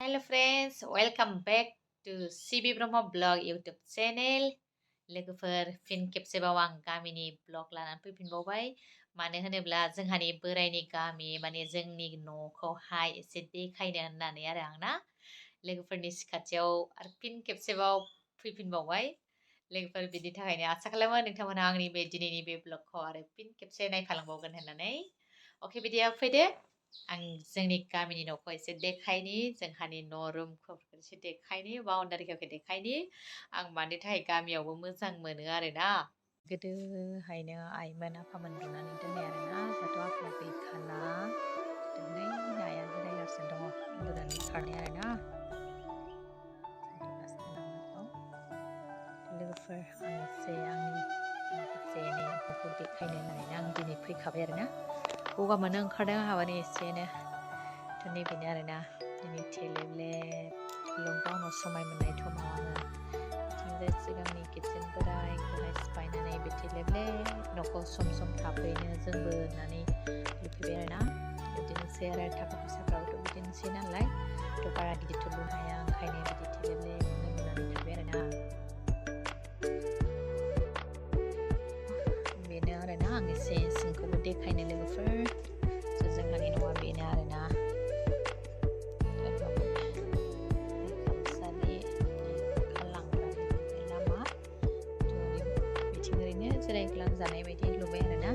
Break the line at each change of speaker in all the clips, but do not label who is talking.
Hello friends, welcome back to CB Brahma Blog YouTube channel. लोगोफोर फिन खेबसेबाव आं गामिनि ब्लग लानानै फैफिनबावबाय मानो होनोब्ला जोंहानि बोराइनि गामि माने जोंनि न'खौहाय एसे देखायनो होननानै आरो आंना लोगोफोरनि खाथियाव आरो फिन खेबसेबाव फैफिनबावबाय लोगोफोर बिनि थाखायनो आसा खालामो नोंथांमोना आंनि बे दिनैनि बे ब्लगखौ आरो फिन खेबसे नायफालांबावगोन होननानै अके बिदिया फैदो आं जोंनि गामिनि न'खौ एसे देखायनि जोंहानि न' रुमखौ एसे देखायनि बाउन्डारिखौ देखायनि आं मानि थाखाय गामियावबो मोजां मोनो आरोना गोदोहायनो आइमोन आफामोन लुनानै दोननाय आरोना दाथ' आफाया गैखाला दोनै नाया जिरायगासिनो दङ उन्दुनानै खारनाय आरोना लोगोफोर आं एसे आंनि माखासे न'खौ देखायनो होननानै आं दिनै फैखाबाय आरोना गगा मोननो ओंखारदों आंहाबो एसेनो दिनै बेनो आरोना दिनै थेलेबलेब लकडाउनाव समाय मोननाय समाव आङो बिथिंजाय सिगांनि किटचेन बोराइखौहाय सिफायनानै बे थेलेबलेब न'खौ सम सम थाफैनो जोंबो होननानै लुफैबाय आरोना बिदिनोसै आरो थाखा फैसाफ्राबोथ' बिदिनोसै नालाय थ' बारा गिदिरथ' लुनो हाया ओंखायनो बिदि थेलेबलेबनो लुनानै थाबाय आरोना बेनो आरोना आं एसे सिंखौबो देखायनो लोगोफोर जोंहानि न'आ बेनो आरोना लामा बिथिं ओरैनो जिरायग्लांजानाय बायदि लुबाय आरोना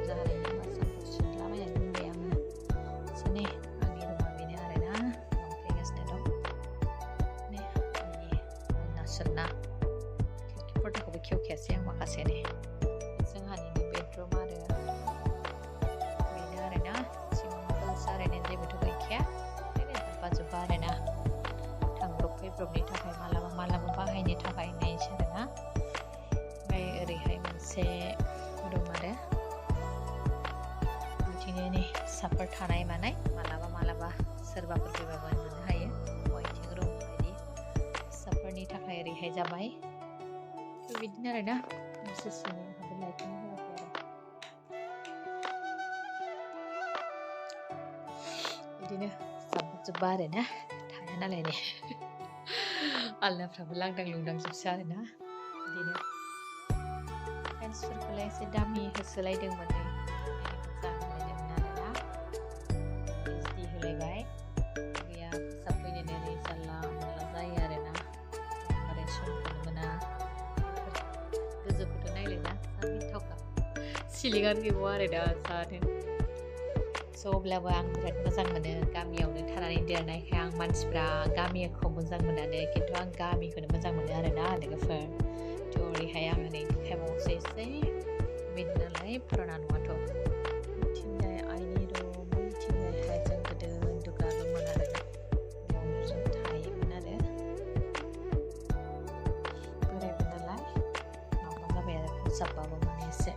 जानायनि बासनफोर सुलाबायनानै दोनबाय आङो एसेनो आंनि रुमा बेनो आरोना फैगासिनो दं आंनि नासोना पर्दाखौबो खेवखायासै आं माखासे जोंहानिनो बेडरुम आरो बेनो आरोना सिम्पोल सारायनाय जेबोथ' गैखाया जोब्बा आरोना थांब्रब फैब्रबनि थाखाय मालाबा बाहायनो थाखाय नायसै आरोना ओमफ्राय ओरैहाय मोनसे रुम आरो बिथिंजाय फिसाफोर थानाय मानाय मालाबा सोरबाफोर फैबाबो मोननो हायो बयथिं रुम बायदि फिसाफोरनि थाखाय ओरैहाय जाबाय बिदिनो आरोना सिसिनि हाबो लाइटखौनो होआखै आरो बिदिनो जाबजोब्बा आरोना थाया नालाय आलनाफ्राबो लांदां लुंदांजोबसो आरोना बिदिनो टाइल्सफोरखौलाय एसे दामि होसोलायदोंमोन मोजां होलायदोंमोन आरोना एसडि होलायबाय गैया फोसाबफैनोनो नै जानला मोनला जायो आरोना बांद्राय समखौनो मोना गोजौखौथ' नायलायना गिथावखा सिलिंआनो गैबावा आरोना जादों स' अब्लाबो आं बिराद मोजां मोनो गामियावनो थानानै देरनायखाय आं मानसिफ्रा गामिखौ मोजां मोनानो खिन्थु आं गामिखौनो मोजां मोनो आरोना लोगोफोर थ' ओरैहाय आङो नै देखायबावनोसै एसे बेनो नालाय पुराना न'आथ' बिथिंजाय आइनि रुम बिथिंजायहाय जों गोदो उन्दुग्रामोन आरोना बेयावनो जों थायोमोन आरो बोरायबो नालाय माबा जाबाय आरो फोसाबबाबो माने एसे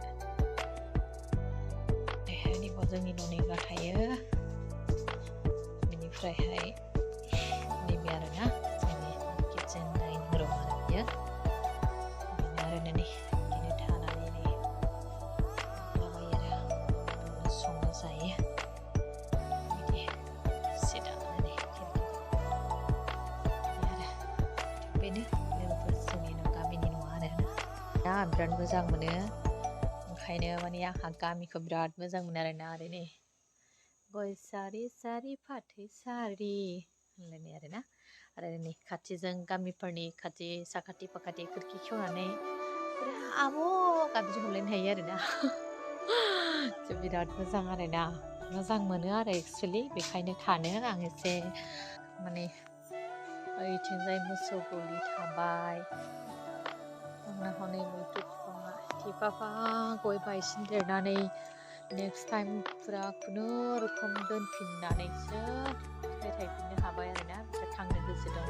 जोंनि न'नि थायो बेनिफ्रायहाय नैबे आरोना जोंनि किटचेन डाइनिं रुम आरो बियो बेनो आरो बिदिनो थानानै माबायो आरो संनो जायो बिदि सिदानानै आरो बेनो लोगोफोर जोंनि गामिनि न'आ आरोना आं बिराद मोजां मोनो ओंखायनो माने आंहा गामिखौ बिराद मोजां मोनो आरोना आरो नै गय सारि सारि फाथै सारि होनलायनाय आरोना आरो नै खाथिजों गामिफोरनि खाथि साखाथि फाखाथि खोरखि खेवनानै आब' गाबज्रि हरलायनो हायो आरोना बिराद मोजां आरोना मोजां मोनो आरो एक्सुवेलि बेखायनो थानो आं एसे माने ओरैथिंजाय मोसौ गलि थाबाय आंना हनै मैथ्रु बिफाङा थेफाफा गय बायसिन देरनानै नेक्स्ट टाइम फुरा खुनुरुखुम दोनफिननानैसो फिथाइ थायफिननो हाबाय आरोना बिसोर थांनो गोसो दङ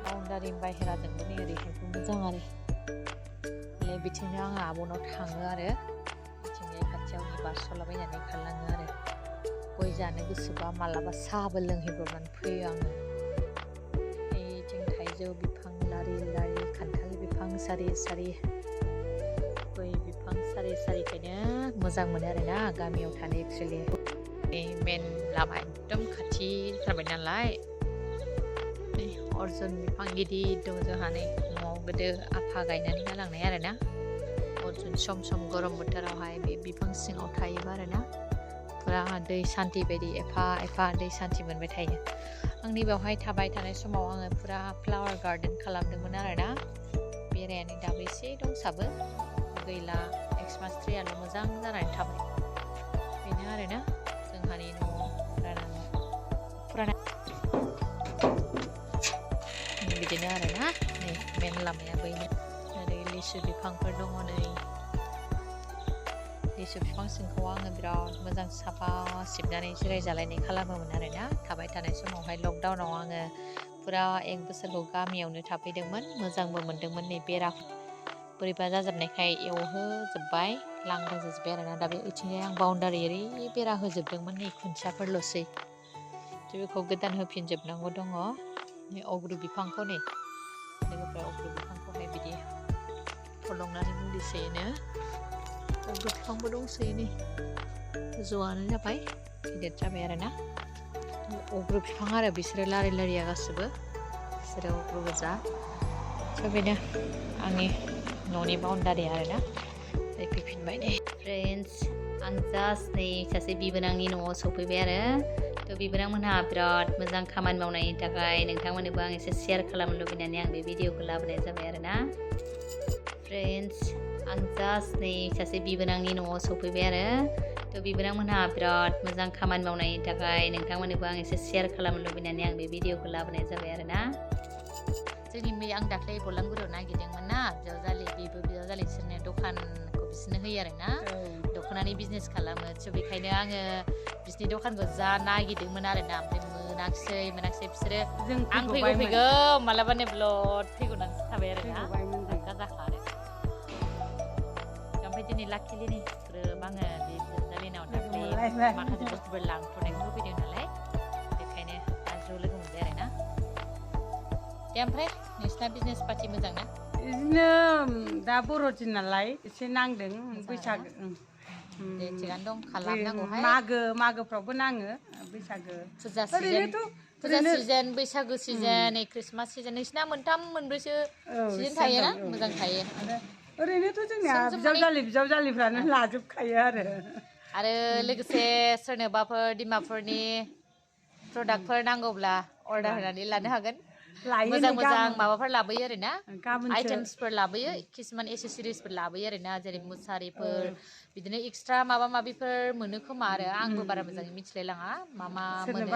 बाउन्डारिनि बाहेराजोंबो नै ओरैहायबो मोजां आरो बिथिंनो आङो आब'नाव थाङो आरो बिथिंजाय खाथियाव बारस'लाबायनानै खारलाङो आरो गय जानो गोसोबा मालाबा साहाबो लोंहैब्रबनानै फैयो आङो बिथिं थाइजौ बिफां लारि लारि खान्थाल बिफां सारि सारि गय बिफां सारि सारिखायनो मोजां मोनो आरोना गामियाव थानो एक्सुवेलि मेन लामा एकदम खाथिथारबाय नालाय अर्जुन बिफां गिदिर दं जोंहा नै न'आव गोदो आफा गायनानै गालांनाय आरोना अर्जुन सम गरम बोथोरावहाय बे बिफां सिङाव थायोबा आरोना फुरा दै सान्थि बायदि एफा दै सान्थि मोनबाय थायो। आंनि बेवहाय थाबाय थानाय समाव आङो फुरा फ्लावार गार्डेन खालामदोंमोन आरोना बेरायानो दाबो एसे दंसाबो गैला एक्समास ट्रियाल' मोजां जानानै थाबाय बेनो आरोना जोंहानि न'आव फुराना बिदिनो आरोना नै मेन लामाया बैनो ओरै लिसु बिफांफोर दङ नै लिसु बिफां सिंखौ आङो बिराद मोजां साफा सिबनानै जिरायजालायनाय खालामोमोन आरोना थाबाय थानाय समावहाय लकडाउनाव आङो फुरा 1 बोसोरखौ गामियावनो थाफैदोंमोन मोजांबो मोनदोंमोन नै बेरा बोरैबा जाजोबनायखाय एवहोजोब्बाय लांदां जाजोब्बाय आरोना दा बे ओइथिंजाय आं बाउन्डारि ओरै बेरा होजोबदोंमोन नै खुन्थियाफोरल'सै बेखौ गोदान होफिनजोबनांगौ दङ अग्रु बिफांखौ नै लोगोफ्रा अग्रु बिफांखौहाय बिदि थलंनानै मुलि सोयोनो अग्रु बिफांबो दंसोयो नै गोजौआनो जाबाय गिदिर जाबाय आरोना अग्रु बिफां आरो बिसोरो लारिया गासिबो बिसोरो अग्रु गोजा बेनो आंनि न'नि बाउन्डारि आरोना फैफिनबाय दे फ्रेन्ड्स आं जास्ट नै सासे बिबोनांनि न'आव सफैबाय आरो थ' बिबोनांमोनहा बिराद मोजां खामानि मावनायनि थाखाय नोंथांमोननोबो आं एसे शेयार खालामनो लुबैनानै आं बे भिडिअखौ लाबोनाय जाबाय आरोना फ्रेन्ड्स आं जास्ट नै सासे बिबोनांनि न'आव सफैबाय आरो थ' बिबोनांमोनहा बिराद मोजां खामानि मावनायनि थाखाय नोंथांमोननोबो आं एसे शेयार खालामनो लुबैनानै आं बे भिडिअखौ लाबोनाय जाबाय आरोना जोंनि आं दाख्लै बलांगुरियाव नागिरदोंमोन ना बिजावजालि बिसोरनो दखानखौ बिसोरनो होयो आरोना दख'नानि बिजनेस खालामो स' बेखायनो आङो बिसोरनि दखानखौ जा नागिरदोंमोन आरोना ओमफ्राय मोनाखिसै बिसोरो आं फैगौ मालाबानो ब्लड फैगौनानैसो थाबाय आरोना रागा जाखारो ओमफ्राय दिनै लाखिलि नै ग्रोब आङो बे बिजावजालिनाव दाख्लै माखासे बुस्थुफोर लांथ'नायखौ होफैदों नालाय बेखायनो दा ज' लोगो मोनबाय आरोना दे ओमफ्राय नोंसिना बिजनेस पार्टि मोजां ना
बिदिनो दा बर'दिन नालाय एसे नांदों बैसागो
दे थिगानो दं खालामनांगौहाय
मागोफ्रावबो नाङो बैसागो
फुजा सिजन बैसागो सिजन ख्रिस्टमास सिजन नोंसिना मोनथाम मोनब्रैसो सिजन थायोना मोजां थायो
ओरैनोथ' जोंनिया बिजावजालिफ्रानो लाजोबखायो आरो
लोगोसे सोरनोबाफोर डिमापुरनि प्रडाक्टफोर नांगौब्ला अर्डार होनानै लानो हागोन मोजां माबाफोर लाबोयो आरोना आइटेम्सफोर लाबोयो किसुमान एसेसरिसफोर लाबोयो आरोना जेरै मुसारिफोर बिदिनो एक्सट्रा माबा माबिफोर मोनो खोमा आरो आंबो बारा मोजाङै मिथिलाय लाङा मा मोनो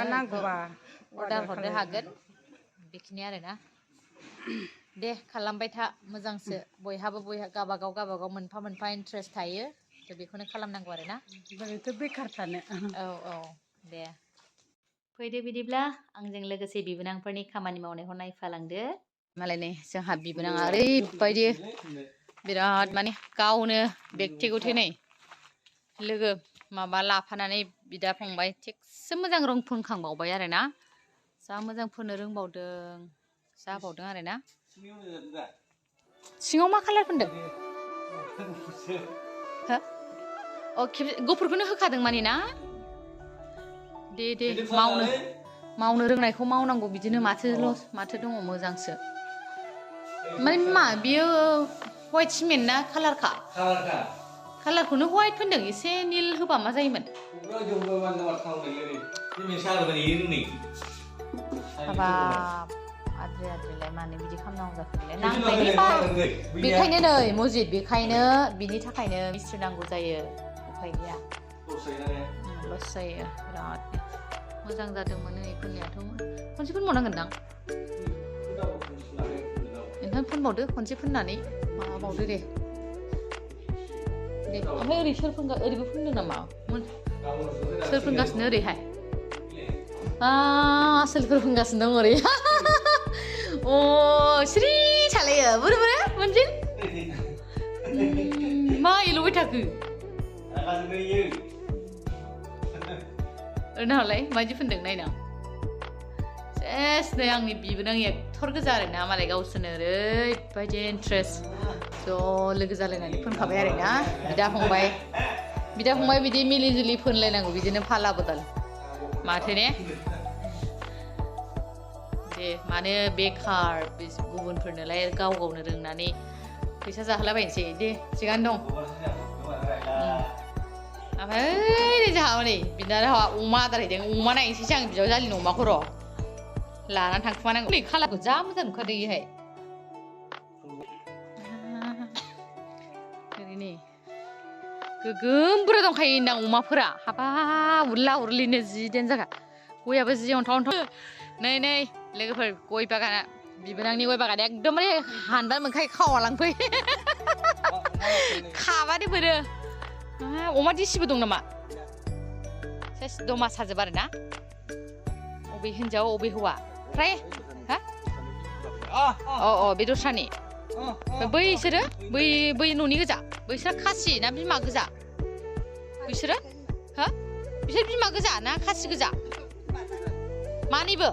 अर्डार हरनो हागोन बेखिनि आरोना दे खालामबाय था मोजांसो बयहाबो गावबागाव मोनफा इन्ट्रेस्ट थायो थ' बेखौनो खालामनांगौ आरोना
बोरैथो बेखार थानो
औ दे फैदो बिदिब्ला आंजों लोगोसे बिबोनांफोरनि खामानि मावनायखौ नायफालांदो मालाय नै जोंहा बिबोनाङा ओरैबायदि बिराद माने गावनो बेक्तिगतै नै लोगो माबा लाफानानै बिदा फंबाय थिगसे मोजां रं फोनखांबावबाय आरोना जा मोजां फोननो रोंबावदों जाबावदों आरोना सिङाव मा कालार फोनदों हो गुफुरखौनो होखादों माने ना दे मावनो रोंनायखौ मावनांगौ बिदिनो माथो दङ मोजांसो माने मा बियो व्हाइट सिमेन्ट ना कालारखौनो व्हाइट फोनदों एसे निल होबा मा जायोमोन हाबाब आद्रिलाय मानो बिदि खालामनांगौ जाखोलाय बेखायनो नै मजिद बेखायनो बिनि थाखायनो मिस्ट्रि नांगौ जायो उफाय गैया लस जायो बिराद मोजां जादोंमोन नै फोननायाथ' खनसे फोनबावनांगोन दां नोंथां फोनबावदो खनसे फोननानै माबाबावदो दे ओमफ्राय ओरै ओरैबो फोनदों नामा सोर फोनगासिनो ओरैहाय सोरफोर फोनगासिनो दं ओरै अ सिरि थालायो बोरै मोनजों मा एल'बाय थाखो ओरैनोलाय माबायदि फोनदों नायनां सेस नै आंनि बिबोनां एक्टर गोजा आरोना मालाय गावसोरनो ओरैबायदि इन्ट्रेस्ट ज' लोगो जालायनानै फोनखाबाय आरोना बिदा फंबाय बिदि मिलि जुलि फोनलायनांगौ बिदिनो फाला बदल माथो ने दे मानो बेकार गुबुनफोरनोलाय गाव गावनो रोंनानै फैसा जाहोलाबायनोसै दे थिगानो दं ओमफ्राय जोंहा हनै बिनानावा अमा आदार हैदों अमा नायनोसैसो आं बिजावजालिनि अमाखौ र' लानानै थांखुमानांगौ नै खालारखौ जा मोजां नुखादों इहाय ओरैनो गोगोम बुरजा दंखायो होनदां अमाफोरा हाबा उरला उरलिनो जि देनजारखा गयाबो जि अन्थाव अन्थाव नै नै लोगोफोर गय बागाना बिबोनांनि गय बागाना एकदमबारे हानबा मोनखायो खावा लांफै खाबानो मोनो अमा दिसिबो दं नामा सेस दमा साजोब आरो ना अबे हिन्जाव अबे हौवा फ्राय हा अ बे दस्रानि बैसोरो बै न'नि गोजा बैसोर खासि ना बिमा गोजा बैसोरो हा बिसोर बिमा गोजा ना खासि गोजा मानैबो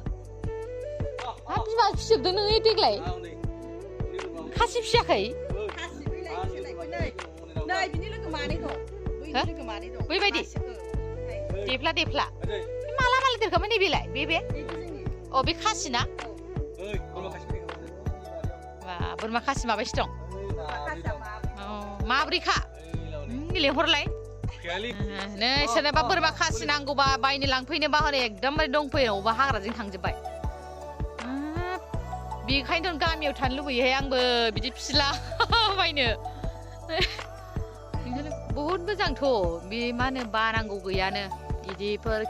हा बिमा फिजोबदों नोङो देग्लाय खासि फियाखै बैबायदि देफ्ला देफ्ला माला माला देरखामोन नै बेलाय बे अ बे खासि ना बोरमा खासि माबायसो दं माब्रैखा लेंहरलाय नै सोरनोबा बोरमा खासि नांगौबा बायनो लांफैनोबा हनै एकदमबारे दंफैयो अबा हाग्राजों थांजोब्बाय बेखायनोथ' गामियाव थानो लुबैयोहाय आंबो बिदि फिसिला बायनो बहुद मोजांथ' बे मा होनो बानांगौ गैयानो बिदिफोर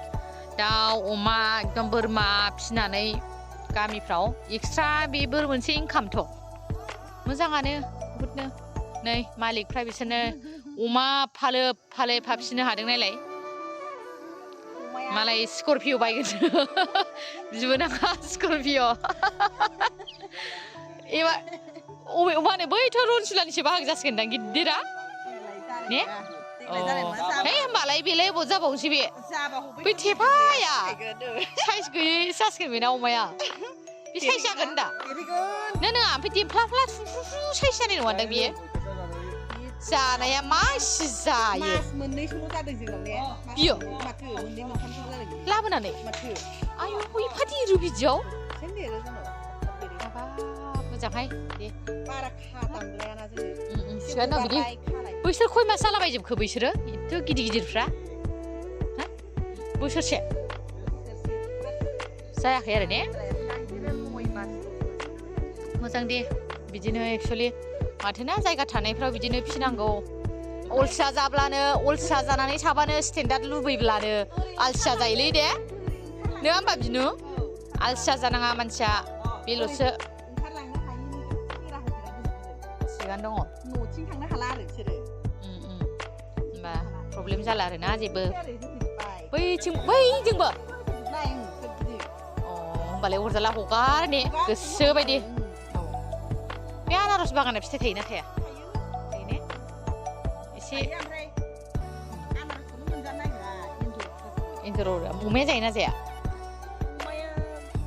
दाउ अमा एकदम बोरमा फिसिनानै गामिफ्राव एक्सट्रा बेबो मोनसे इनकामथ' मोजाङानो बहुदनो नै मालिकफ्रा बिसोरनो अमा फालो एफा फिसिनो हादों नायलाय मालाय स्करपिय' बायगोन बिबोनाङा स्करपिय' एबार अबे अमानो बैथ' रनसुलानिसो बाहागो जासिगोनदां गिदिरा ने है होमबालाय बेलाय अबाव जाबावनोसै बे बै थेफाया साइज गैयै जासिगोन बेना अमाया बे साइज जागोन दा नोङा ओमफ्राय देफ्लाफ्ला साइज जानाय नङा दां बियो जानाया मासि जायो
मोननैसोल' जादों जोंनाव ने
बियो
माथो मोननै मोनथामसो जादों
लाबोनानै
माथो
आयु एफा देरो बिदियाव
देरो जोंनाव
मोजांहाय दे
बारा खादामलायाना जोङो
थिगानो दं बिदि बैसोर खय मास जालाबायजोबखो बैसोरो एथ' गिदिर गिदिरफ्रा बोसोरसे जायाखै आरो ने मोजां दे बिदिनो एक्सुवेलि माथोना जायगा थानायफ्राव बिदिनो फिनांगौ अलसिया जाब्लानो अलसिया जानानै थाबानो स्टेन्डार्ड लुबैब्लानो आलसिया जायोलै दे नङा होमबा बिनु आलसिया जानाङा मानसिया बेल'सो थिगानो दङ
न'थिं थांनो हाला आरो बिसोरो
होमबा प्रब्लेम जाला आरो ना जेबो बैजोंबो होमबालाय अरजाला हगार ने गोसो बायदि बे आनारस बागाना फिथाइ थायोना थाया थायो ने एसे एन्जर अमाया जायोना जाया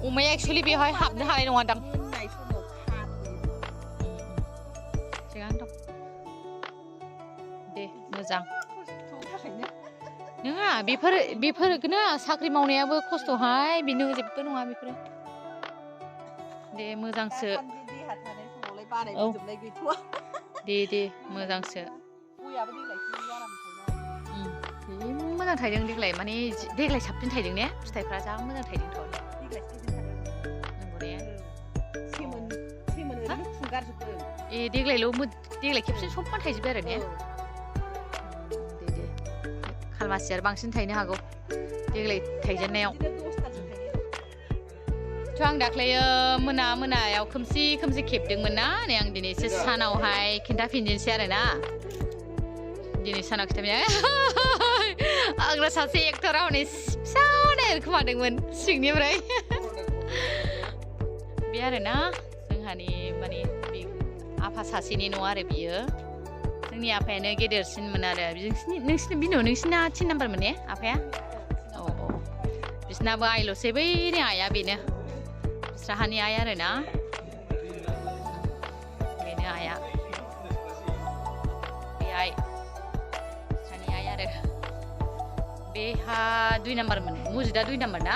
अमाया एक्सुवेलि बेवहाय हाबनो हानाय नङा दां थिगानो दं दे मोजां नङा बेफोरखौनो साख्रि मावनायाबो खस्थ'हाय बेनो जेबो नङा बेफोरो दे मोजांसो औ दे मोजांसो मोजां थायदों देग्लाय माने देग्लाय साबसिन थायदों ने फिथाइफ्रा जा मोजां थायदोंथ' देग्लाय खेबसे समान थायजोब्बाय आरो ने दे खालमासि आरो बांसिन थायनो हागौ देग्लाय थायजेननायाव थ' आं दाख्लैयो मोनायाव खोमसि खेबदोंमोन ना नै आं दिनैसो सानावहाय खिन्थाफिननोसै आरो ना दिनै सानाव खिन्थाफिन आंना सासे एक्टरा हनै फिसा नायरखोमादोंमोन सिंनिफ्राय बे आरो ना जोंहानि माने आफा सासेनि न' आरो बियो जोंनि आफायानो गेदेरसिनमोन आरो नोंसिनि बिनु नोंसिना 3 नाम्बारमोन ने आफाया औ बिसनाबो आइल'सै बैनि आइया बेनो बिस्राहानि आइ आरो ना बेनो आइया बे आइ बिस्रानि आइ आरो
बेहा 2 नाम्बारमोन मुजिदा 2 नाम्बार ना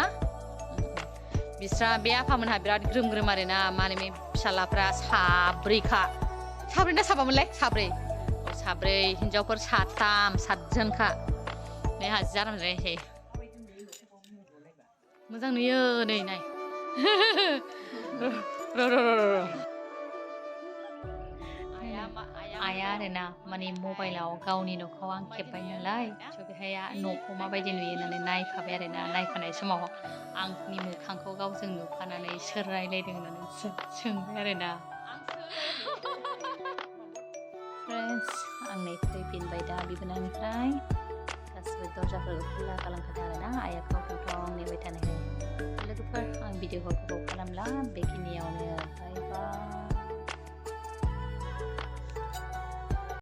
बिस्रा बे आफामोनहा बिराद ग्रोम ग्रोम आरोना माने फिसालाफ्रा साब्रैखा साब्रै ना साबामोनलाय साब्रै हिनजावफोर 7 जनखा नै हाजि जाराम जायाखै मोजां नुयो नै नाय
आया आरोना माने मबाइलाव गावनि न'खौ आं खेबबाय नालाय स' बेहाय न'खौ माबायदि नुयो होननानै नायफाबाय आरोना नायफानाय समाव आंनि मोखांखौ गावजों नुफानानै सोर रायलायदों होननानै सोंबाय आरोना फ्रेन्ड्स आं नै फैफिनबाय दा बिबोनांनिफ्राय गासिबो दरजाफोरखौ खुला खालामखादों आरोना आइया खाव नेबाय थानायखाय लोगोफोर आं भिडिअखौ गोबाव खालामला बेखिनियावनो बाय बाय